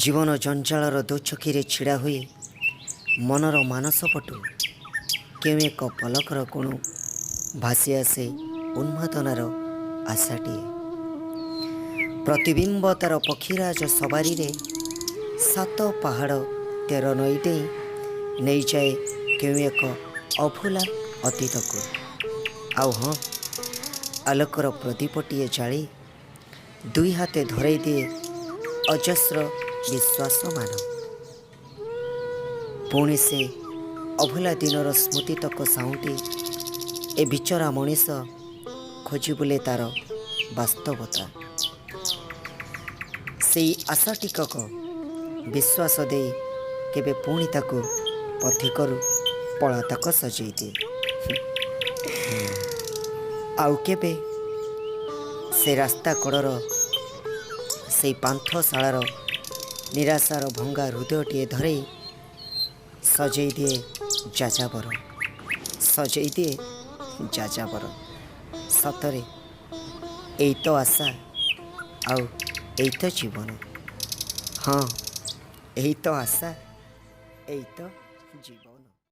ଜୀବନ ଜଞ୍ଜାଳର ଦୋଛକିରେ ଛିଡ଼ା ହୋଇ ମନର ମାନସପଟୁ କେଉଁ ଏକ ପଲକର କୋଣୁ ଭାସି ଆସେ ଉନ୍ମାଦନାର ଆଶାଟିଏ। ପ୍ରତିବିମ୍ବ ତାର ପକ୍ଷୀରାଜ ସବାରିରେ ସାତ ପାହାଡ଼ ତେର ନଈ ଡେଇଁ ନେଇଯାଏ କେଉଁ ଏକ ଅଭୁଲା ଅତୀତକୁ। ଆଉ ହଁ, ଆଲୋକର ପ୍ରଦୀପଟିଏ ଜାଳି ଦୁଇ ହାତେ ଧରେଇ ଦିଏ ଅଜସ୍ର ବିଶ୍ୱାସମାନ। ପୁଣି ସେ ଅଭୁଲା ଦିନର ସ୍ମୃତିତକ ସାଉଁଟି ଏ ବିଚରା ମଣିଷ ଖୋଜି ବୁଲେ ତାର ବାସ୍ତବତା। ସେଇ ଆଶା ଟିକକ ବିଶ୍ୱାସ ଦେଇ କେବେ ପୁଣି ତାକୁ ପଥିକରୁ ପଳାତକ ସଜେଇ ଦିଏ। ଆଉ କେବେ ସେ ରାସ୍ତା କଡ଼ର ସେଇ ପାନ୍ଥଶାଳାର ନିରାଶାର ଭଙ୍ଗା ହୃଦୟଟିଏ ଧରେଇ ସଜେଇ ଦିଏ ଯାଯାବର, ସଜେଇ ଦିଏ ଯାଯାବର। ସତରେ ଏଇ ତ ଆଶା, ଆଉ ଏଇ ତ ଜୀବନ। ହଁ, ଏଇ ତ ଆଶା, ଏଇ ତ ଜୀବନ।